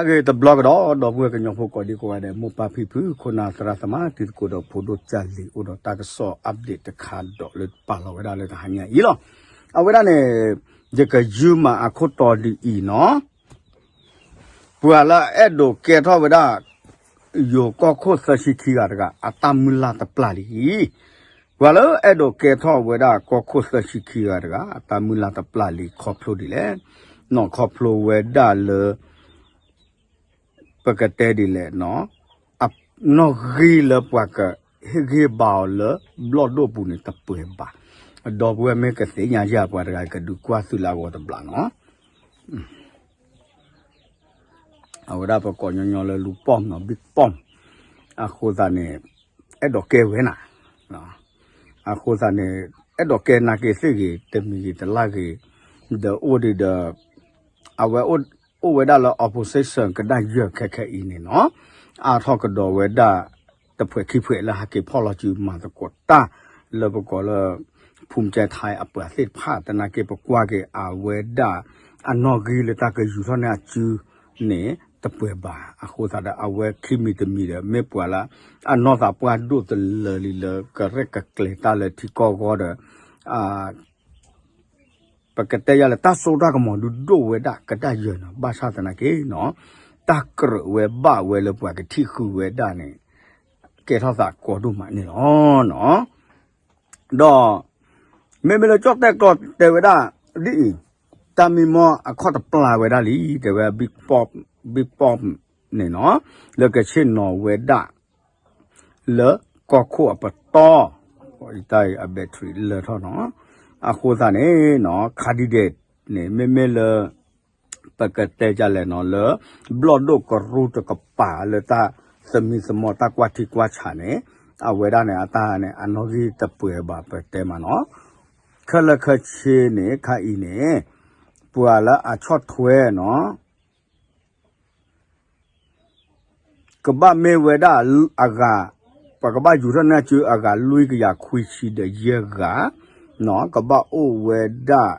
အဂ့ၢ်တဘျီကဒီး ဒီပုၢ်ဝဲၢ်ကညီဖိကိးဒံကိးဂၤဒဲး မိၢ်ပၢ်ဖံဖု ခိၣ်နၢ်သရၣ်သမါ တံၤသကိးဒီးဖိဒိၣ်ကၢ်လံၤ အိၣ်ဒီးတၢ်ကစီၣ် update တခါဒီးလၢပာ်လီၤဝဲဒၣ်လၢတဟါညါအံၤလီၤ. အဝဲဒၣ်န့ၣ် ယကယုၢ်မးအခိၣ်တီဒ်အံၤနီၤ ပှၤလၢအအဲၣ်ဒိးကဲထီၣ်ဝဲဒၣ် ယိၤကီၢ်ခိၣ်သၢဆံခံဂၤတဂၤ အတၢ်မုၢ်လၢ်တပျၢ်လံ. ပှၤလၢအဲၣ်ဒိးကဲထီၣ်ဝဲဒၣ်ကီၢ်ခိၣ်သၢဆံခံဂၤတဂၤ အတၢ်မုၢ်လၢ်တပျၢ်လံ ခီဖျိဒ်လဲၣ်, နီၢ်ခီဖျိဝဲဒၣ်လၢ ပကတဲဒ်လဲၣ်နီၤ, အနီၣ်ဂံၢ်လၢပှၤကဟ့ၣ်ဂံၢ်ဘါအီၤလၢဘျီၣ်ဒိၣ်ပူၤန့ၣ်တပှဲၤဘၣ်. ဒီပုၢ်ဝဲၢ်မ့ၢ်ကသ့ၣ်ညါယၤပှၤတဂၤကဒုးကွၢ်သုလၢအဂီၢ်တဘျီနီၤ. အဝဲဒၣ်ပကိးညီညီလၢလူၤပိာ်မနီၤ ဘံၣ်ပိာ်မ, အဃိသတးန့ၣ် အဲၣ်ဒိးကဲဝဲနၤ, အဃိသတးန့ၣ် အဲၣ်ဒိးကဲနာ်က့ၤသ့ၣ်ဂ့ၤ တမံၤဂ့ၤတလၢ်ဂ့ၤ, ဒီးအိၣ်ဒံးဒီး အဝဲအိၣ်ဝဲဒၣ်လၢ opposition ကဒါယၢၢ်ခဲခဲအံၤန့ၣ်နီၤ, အါထီၣ်ကဒီးဝဲဒၣ် တဖှဲးခံဖှဲးလၢဟဲက့ၤဖီၣ်လီၤစုမၤသကိးတၢ် လၢပကိးလၢ ဖူမကဲထါ အပှၤသ့ၣ်တဖၣ် တနာ်က့ၤပကွၢ်က့ၤအဝဲဒၣ် အနီၣ်ဂံၢ်လၢတၢ်ကယူၤထီၣ်န့ၢ်အစုန့ၣ် တပှဲၤဘၣ်. အဃိသတးဒီး အဝဲခံမံၤတမံၤဒီး မ့ၢ်ပှၤလၢ အနီၢ်သးပှၢ်ဒိၣ်တလၢလံလၢကရဲၣ်ကကျဲၤတၢ်လၢထံကီၢ်ဂီၢ်ဒီး ပကတဲယၤလၢတၢ်စိတၢ်ကမီၤဒုးဒိၣ်ဝဲဒၣ်ကဒါယၢၢ်နီၤ, ဘၣ်ဆၣ်သနာ်က့နီၤ, တၢ်ကြၢးဝဲဘၣ်ဝဲလၢပှၤကထံၣ်ဃုာ်ဝဲဒၣ်န့ၣ် ကဲထီၣ်သးကီဒိၣ်မးန့ၣ်လီၤ. ဒီး မ့မ့ၢ်လၢကၠီၣ်တဲၣ်ကျီတဲဝဲဒၣ် ဒ်အံၤ, တၢ်မံမီၢ်အခီၣ်တပျၢ်ဝဲဒၣ်လံ တဲဝဲ ဘံၣ်ပိာ်မ န့ၣ်နီၤ, လၢကဆ့ၣ်နီၤဝဲဒၣ် လၢကီၢ်ခိၣ်အပတီၢ်, တၢ်အံၤအ battery လၢထီၣ်နီၤ, အဃိသတးန့ၣ်နီၤ candidate န့ၣ် မ့မ့ၢ်လၢ ပကတဲဒ်လဲၣ်နီၤ လၢ ဘျီၣ်ဒိၣ်ကရူၢ်တကပၤလၢတၢ်သမံသမိးတၢ်ကွၢ်ထံကွၢ်ဆးန့ၣ် အဝဲဒၣ်န့ၣ် အတၢ်န့ၣ် အနီၣ်ဂံၢ်တပှဲၤဘၣ်ပတဲမးနီၤ, ခဲလၢာ်ခဲဆ့န့ၣ် ခါအံၤန့ၣ် ပှၤလၢအဆီၣ်ထွဲနီၤ ကဘၣ်မ့ၢ်ဝဲဒၣ်အဂၤ, ပကဘၣ်ယူၤထီၣ်န့ၢ်အစုအဂၤလွံၢ်ကယၤခွံဆံဒီးယဲၢ်ဂၤ, ကဘၣ်အိၣ်ဝဲဒၣ်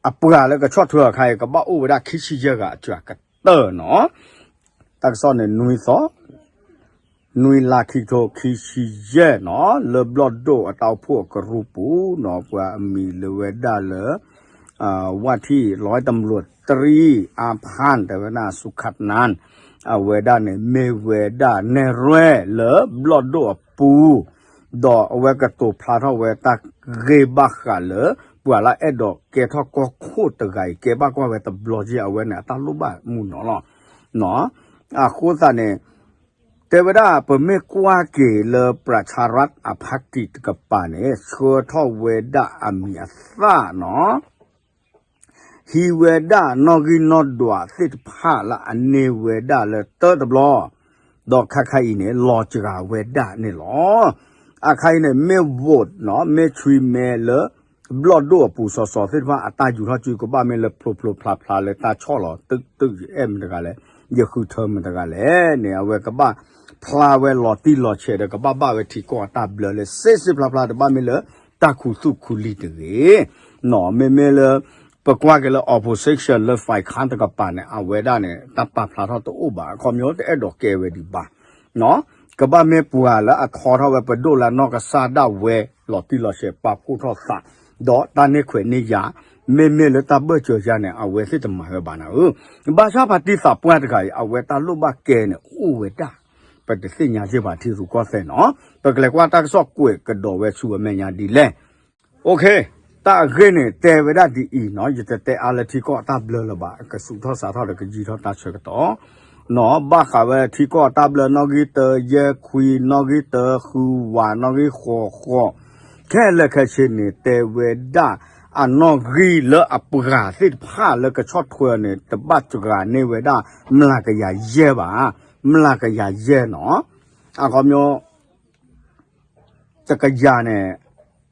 အပှၤလၢကဆီၣ်ထွဲအီၤခါအံၤ ကဘၣ်အိၣ်ဝဲဒၣ်ခံဆံယဲၢ်ဂၤအစှၤကတၢၢ်နီၤ, တၢ်ကစီၣ်န့ၣ် နွံသီ နွံလါခံကထိခံဆံယဲၢ်နီၤ လၢဘျီၣ်ဒိၣ်အတၢ်အိၣ်ဖှိၣ်အကရူၢ်ပူၤနီၤ ပှၤအမံၤလၢဝဲဒၣ်လၢ ဝၣ်ထံၣ် ร้อยตำรวจตรี အါဖၢၣ် တဲဝဲဒၣ် စူခၣ်နၣ် အဝဲဒၣ်န့ၣ် မ့ၢ်ဝဲဒၣ်နဲၣ်ရွဲၣ်လၢဘျီၣ်ဒိၣ်အပူၤ ဒီးအဝဲကတိၤဖျါထီၣ်ဝဲတၢ်ဂ့ၢ်ဘၣ်ဃးလၢ ပှၤလၢအဲၣ်ဒိးကဲထီၣ်ကီၢ်ခိၣ်တဂၤအံၤ ကဲဘၣ်ကွၢ်ဝဲတဘျီက့ အဝဲန့ၣ် အတၢ်လိၣ်ဘၣ်မုၢ်နီၤလီၤ. အဃိသတးန့ၣ် တဲဝဲဒၣ် ပမ့ၢ်ကွၢ်က့ၤလၢ ประชารัฐ အ party တကပၤန့ၣ် ဆှၢထီၣ်ဝဲဒၣ်အမံၤအသၣ်နီၤ ဟံးဝဲဒၣ်နီၣ်ဂံၢ်နီၣ်ဒွးသ့ၣ်တဖၣ်လၢအန့ၢ်ဝဲဒၣ်လၢတၢတဘျီ, ဒီးခါခါအံၤန့ၣ် လီၤစှၤဝဲဒၣ်န့ၣ်လီၤ. အခါအံၤန့ၣ် မ့ၢ် vote နီၤ မ့ၢ်ဆွံမဲလၢ ဘျီၣ်ဒိၣ်အပူၤစီၤစီၤသ့ၣ်တဖၣ် အတၢ်ယူၤထီၣ်စုကဘၣ်မ့ၢ်လၢ ဖျိဖျိဖျါဖျါလၢတၢ်ဆီၣ်လီၤ တုၤတုၤယအဲၣ်မတၤတဂၤလဲၣ်, ယဃုထၢမတၤတဂၤလဲၣ်န့ၣ် အဝဲကဘၣ်ဖျါဝဲလီၤတံၢ်လီၤဆဲးဒီး ကဘၣ်ဘၣ်ဝဲထံကီၢ်အတၢ်ဘျၢလၢ စ့စ့ဖျါဖျါ တဘၣ်မ့ၢ်လၢ တၢ်ခူသူၣ်ခူလံၤတဂ့ၤ နီၤ မ့မ့ၢ်လၢ ပကွၢ်က့ၤလၢ opposition လၢ ฝ่ายค้าน တကပၤန့ၣ် အဝဲဒၣ်န့ၣ် တၢ်ပာ်ဖျါထီၣ်တအိၣ်ဘၣ် အခီပညီတအဲၣ်ဒိးကဲဝဲဒံးဘၣ် ကဘၣ်မ့ၢ်ပှၤလၢအထီထီၣ်ဝဲပဒိၣ်လၢအနီၢ်ကစၢ်ဒၣ်ဝဲ လီၤတံၢ်လီၤဆဲးပာ်ဖှိၣ်ထီၣ်သး ဒီးတၢ်န့ၢ်ခွဲးန့ၢ်ယာ် မ့မ့ၢ်လၢတၢ်ဘၢၣ်စၢၤယါန့ၣ် အဝဲသ့ၣ်တမၤဝဲဘၣ်နၤဧၢ, ဘၣ်ဆၣ်ဖါတံၢ်သးပှၢ်တဂၤအံၤ အဝဲတၢ်လိၣ်ဘၣ်ကဲန့ၣ်အိၣ်ဝဲဒၣ် ပတသ့ၣ်ညါစ့ၢ်ကီးထံရူၢ်ကီၢ်သဲးနီၤ, ပကလဲၤကွၢ်တၢ်ကစီၣ်ကွဲးကဒီးဝဲဆူအမဲာ်ညါဒ်လဲၣ် တၢ်အဂ့ၢ်န့ၣ် တဲဝဲဒၣ်ဒ်အံၤနီၤ, ယတတဲအါလၢထံကီၢ်အတၢ်ဘျၢလၢၤဘၣ်, ကဆူးထီၣ်စးထီၣ်ဒီးကယံာ်ထီၣ်တၢ်ဆၢကတီၢ်နီၤ, ဘၣ်ဃးဝဲထံကီၢ်အတၢ်ဘျၢနီၣ်ဂံၢ်တၢယဲၢ်ခွံ, နီၣ်ဂံၢ်တၢဃုဝး, နီၣ်ဂံၢ်ဃိးဃိး, ခဲလၢာ်ခဲဆ့န့ၣ် တဲဝဲဒၣ် အနီၣ်ဂံၢ်လၢအပှၤသ့ၣ်တဖၣ်လၢကဆီၣ်ထွဲန့ၣ် တဘၣ်စှၤန့ၢ်ဝဲဒၣ် မျးကယၤယဲၢ်ဘၣ်, မျးကယၤယဲၢ်နီၤ, အခီပညီ တကယၤန့ၣ်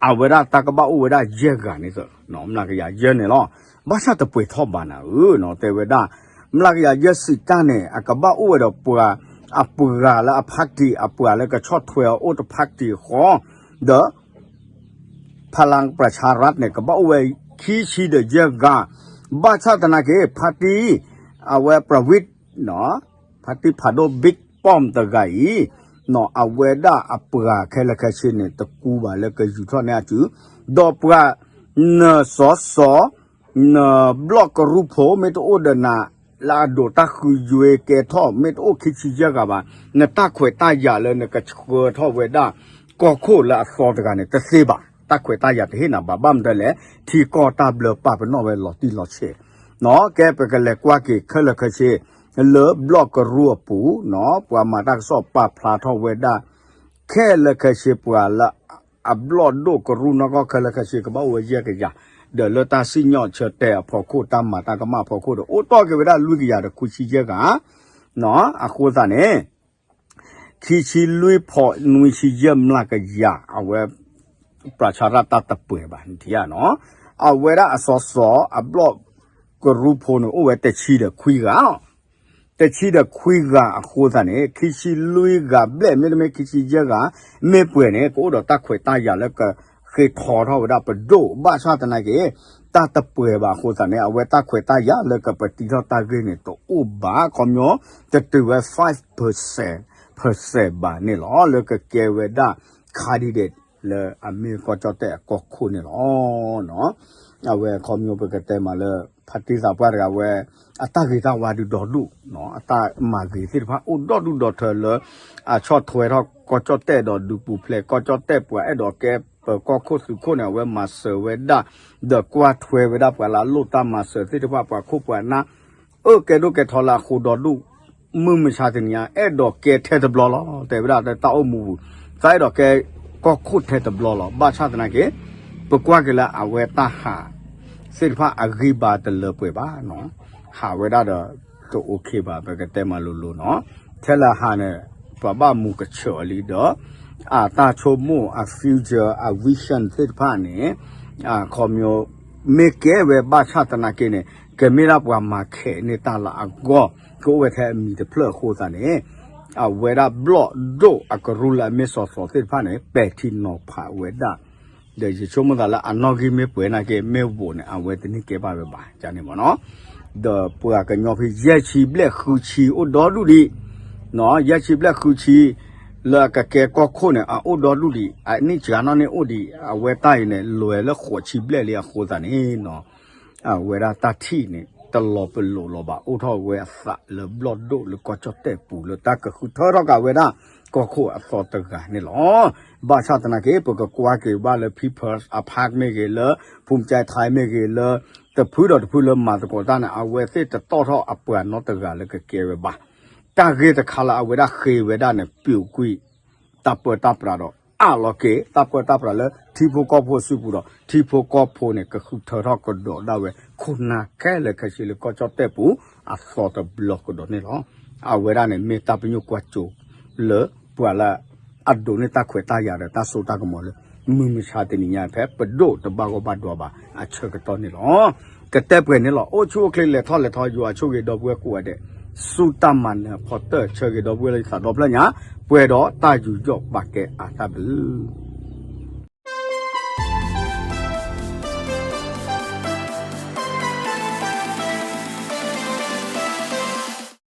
အဝဲဒၣ်တၢ်ကဘၣ်အိၣ်ဝဲဒၣ်ယဲၢ်ဂၤန့ၣ်သ့, မျးကယၤယဲၢ်န့ၣ်လီၤ, ဘၣ်ဆၣ်တပှဲၤထီၣ်ဘၣ်နၤဧၢ, တဲဝဲဒၣ် မျးကယၤယဲၢ်စံးတၢ်န့ၣ် အကဘၣ်အိၣ်ဝဲဒီးပှၤ အပှၤလၢအ party အပှၤလၢကဆီၣ်ထွဲအအိၣ်တ party ဃီ, ဒီး พลังประชารัฐ န့ၣ် ကဘၣ်အိၣ်ဝဲခံဆံဒီးယဲၢ်ဂၤ, ဘၣ်ဆၣ်သနာ်က့ ဖါတံၢ် အဝဲ ပြၤဝံး ဖါတံၢ်ဖးဒိၣ် ဘံၣ်ပီၣ် တဂၤအံၤ အဝဲဒၣ်အပှၤခဲလၢာ်ခဲဆ့န့ၣ် တကူဘၣ်လၢကယူၤထီၣ်န့ၢ်အစု, ဒီးပှၤ နစီၤစီၤ နဘျီၣ်ကရူၢ်ဖိ မ့ၢ်တအိၣ်ဒီးနၤ လၢအဒိးတၢ်ဃုယွ့ကဲထီၣ် မ့ၢ်တအိၣ်ခံဆံယဲၢ်ဂၤဘၣ်, နတၢ်ခွဲးတၢ်ယာ်လၢနကဆှၢထီၣ်ဝဲဒၣ် ကီၢ်ခိၣ်လၢအသီတဂၤန့ၣ် တသ့ဘၣ်. တၢ်ခွဲးတၢ်ယာ်တဟ့ၣ်နၤဘၣ်. ဘၣ်မနုၤလဲၣ်, ထံကီၢ်တၢ်ဘျၢပာ်ပနီၣ်ဝဲလီၤတံၢ်လီၤဆဲး, ကဲပကလဲၤကွၢ်က့ၤခဲလၢာ်ခဲဆ့ လၢဘျီၣ်ကရူၢ်အပူၤ, ပှၤမၤတၢ်ကစီၣ်ပာ်ဖျါထီၣ်ဝဲဒၣ် ခဲလၢာ်ခဲဆ့ ပှၤလၢ အဘျီၣ်ဒိၣ်ကရူၢ်နီၢ်ကီၢ်ခဲလၢာ်ခဲဆ့ ကဘၣ်အိၣ်ဝဲယဲၢ်ကယၤ, ဒီးလၢတၢ်စံၣ်ညီၣ်ဆၢတဲာ်အဖီခိၣ် တၢ်မၤတၢ်ကမၣ်အဖီခိၣ်ဒီး အိၣ်တီၢ်က့ၤဝဲဒၣ်လွံၢ်ကယၤဒီးခွံဆံယဲၢ်ဂၤ, အဃိသတးန့ၣ် ခံဆံလွံၢ်ဖီနွံဆံယဲၢ်မျးကယၤ အဝဲ ပြၤဆါရၣ်တၢ်တပှဲၤဘၣ်န့ၣ်ဧါနီၤ, အဝဲဒၣ်အစီၤစီၤ အဘျီၣ်ကရူၢ်ဖိန့ၣ် အိၣ်ဝဲတဆံဒီးခွံဂၤလီၤ. တဆံဒီးခွံဂၤအဃိသတးန့ၣ် ခံဆံလွံၢ်ဂၤဘျဲၣ် မ့တမ့ၢ်ခံဆံယဲၢ်ဂၤ မ့ၢ်ပှဲၤန့ၣ် ကအိၣ်ဒီးတၢ်ခွဲးတၢ်ယာ်လၢကဃ့ထီထီၣ်ဝဲဒၣ်ပဒိၣ် ဘၣ်ဆၣ်သနာ်က့ တၢ်တပှဲၤဘၣ်အဃိသတးန့ၣ် အဝဲတၢ်ခွဲးတၢ်ယာ်လၢကပတံထီၣ်တၢ်ဂ့ၢ်န့ၣ် တအိၣ်ဘၣ် ခီပညီ တတုၤဝဲ five percent ဘၣ်န့ၣ်လီၤ လၢကကဲဝဲဒၣ် candidate လၢအမ့ၢ်ကီၢ်ကၠီၣ်တဲၣ်အကီၢ်ခိၣ်န့ၣ်လီၤ. အဝဲခီပညီပကတဲမးလၢ ဖါတံၢ်သးပှၢ်တဂၤဝဲ အတၢ်ဂ့ၤတၢ်ဝါဒုးဒီဒူၣ်, အတၢ်မၤဂ့ၤသ့ၣ်တဖၣ်အိၣ်ဒီဒူၣ်ဒီထၢလၢ အဆီၣ်ထွဲထီၣ်ကီၢ်ကၠီၣ်တဲၣ်ဒီးဒုးပူၤဖျဲး ကီၢ်ကၠီၣ်တဲၣ်ပှၤအဲၣ်ဒိးကဲပကီၢ်ခိၣ်သုးခိၣ်န့ၣ် အဝဲမၤစၢၤဝဲဒၣ် ဒီးကွၢ်ထွဲဝဲဒၣ်ပှၤလၢအလိၣ်တၢ်မၤစၢၤသ့ၣ်တဖၣ် ပှၤခိၣ်ပှၤနၢ် အၢၣ်ကဲဒိၣ်ကဲထီလၢအဃိဒီဒူၣ် မုၢ်မဆါတနံၤညါ အဲၣ်ဒိးကဲထဲတဘျီလီၤ တဲဝဲဒၣ်တၢ်အိၣ်မူပူၤ သးအဲၣ်ဒိးကဲကီၢ်ခိၣ်ထဲတဘျီလီၤ ဘၣ်ဆၣ်သနာ်က့ ပကွၢ်က့ၤလၢအဝဲတၢ်ဟး သ့ၣ်တဖၣ်အဂံၢ်ဘါတလၢပှဲၤဘၣ်နီၤ ဟးဝဲဒၣ်ဒီး တအိၣ်ခ့ဘၣ် ပကတဲမးလိၤလိၤနီၤ ထဲလၢဟးန့ၣ် ပှၤဘၣ်မူကဆၢအီၤလံဒီး အတၢ်ဆိကမိၣ်အ future အ vision သ့ၣ်တဖၣ်န့ၣ် ခီပညီ မ့ၢ်ကဲဝဲဘၣ်ဆၣ်သနာ်က့န့ၣ် ကမ့ၢ်ဒၣ်ပှၤမၤခဲးန့ၢ်တၢ်လၢအဂီၢ် ကအိၣ်ဝဲထဲအမံၤတဖျၢၣ်အဃိသတးန့ၣ် အဝဲဒၣ်ဘျီၣ်ဒိၣ်အကရူၢ်လၢအမ့ၢ်စီၤစီၤသ့ၣ်တဖၣ်န့ၣ် ပဲာ်ထံနီၤဖးဝဲဒၣ် ဒီးယဆိကမိၣ်သးလၢအနီၣ်ဂံၢ်မ့ၢ်ပှဲၤနာ်က့ မ့ၢ်ဝိးန့ၣ် အဝဲတန့ၢ်ကဲဘၣ်ဝဲဘၣ်န့ၣ်မ့ၢ်နီၤ ဒီးပှၤကညီဖဲယဲၢ်ဆံဘျဲၣ်ဃုဆံအိၣ်ဒီဒူၣ်ဒံး ယဲၢ်ဆံဘျဲၣ်ဃုဆံ လၢအကကဲကီၢ်ခိၣ်န့ၣ် အအိၣ်ဒီဒူၣ်ဒံး အနံၣ်စှၤနီၣ်န့ၣ်အိၣ်ဒံး အဝဲတၢ်အံၤန့ၣ် လဲၤလၢဃိးဆံဘျဲၣ်လံအဃိသတးန့ၣ်နီၤ အဝဲဒၣ်တၢ်ထံၣ်န့ၣ် တလီၤပလိာ်လီၤဘၣ် အိၣ်ထီၣ်ဝဲအသးလၢဘျီၣ်ဒိၣ်လၢကီၢ်ကၠီၣ်တဲၣ်ပူၤလၢတၢ်ကဃုထၢထီၣ်က့ၤဝဲဒၣ် ကီၢ်ခိၣ်အသီတဂၤန့ၣ်လီၤ. ဘၣ်ဆၣ်သနာ်က့ ပကကွၢ်က့ၤဘၣ်လၢ People's Park မ့ၢ်ဂ့ၤ လၢ ภูมิใจไทย မ့ၢ်ဂ့ၤ လၢ တဖုဒီးတဖုလၢမၤသကိးတၢ်န့ၣ် အဝဲသ့ၣ်တတီၣ်ထီၣ်အပှၤနီတဂၤလၢကကဲဝဲဘၣ်. တၢ်ဂ့ၢ်တခါလၢအဝဲဒၣ်ဃ့ဝဲဒၣ်န့ၣ် ပူၤကွံာ် တၢ်ပၢတၢ်ပြးဒီး အးလီၤက့ၤ တၢ်ပၢတၢ်ပြးလၢထံဖိကီၢ်ဖိစုပူၤဒီး ထံဖိကီၢ်ဖိန့ၣ် ကဃုထၢထီၣ်ကဒီးဒၣ်ဝဲ ခိၣ်နၢ်ခဲလၢာ်ခဲဆ့လၢကီၢ်ကၠီၣ်တဲၣ်ပူၤ အသီတဘျီကဒီးန့ၣ်လီၤ. အဝဲဒၣ်န့ၣ် မ့ၢ်တၢ်ပညိၣ်ကွၢ်စိ လၢပှၤလၢ အဒိးန့ၢ်တၢ်ခွဲးတၢ်ယာ်ဒီးတၢ်စိတၢ်ကမီၤလၢ မုၢ်မဆါတနံၤညါဖဲပဒိၣ်တဘၣ်ဂီၢ်ဘၣ်ဒွါဘၣ်အဆၢကတီၢ်န့ၣ်လီၤ. ကတဲပှဲၤန့ၣ်လီၤ. အိၣ်ဆူၣ်အိၣ်ချ့လဲၤထီၣ်လဲၤထီ ယွၤဆိၣ်ဂ့ၤဒီပုၢ်ဝဲၢ်ကိးဂၤဒဲး ဆူတၢ်မၤနၢၤအဖီတၢၢ် ဆၢဂ့ၤဒီပုၢ်ဝဲၢ်လၢယသးဒီဖျၢၣ်ညါ ပှဲၤဒီးတၢ်ယူးယီၣ်ပာ်ကဲအါတၢ်ဘျုး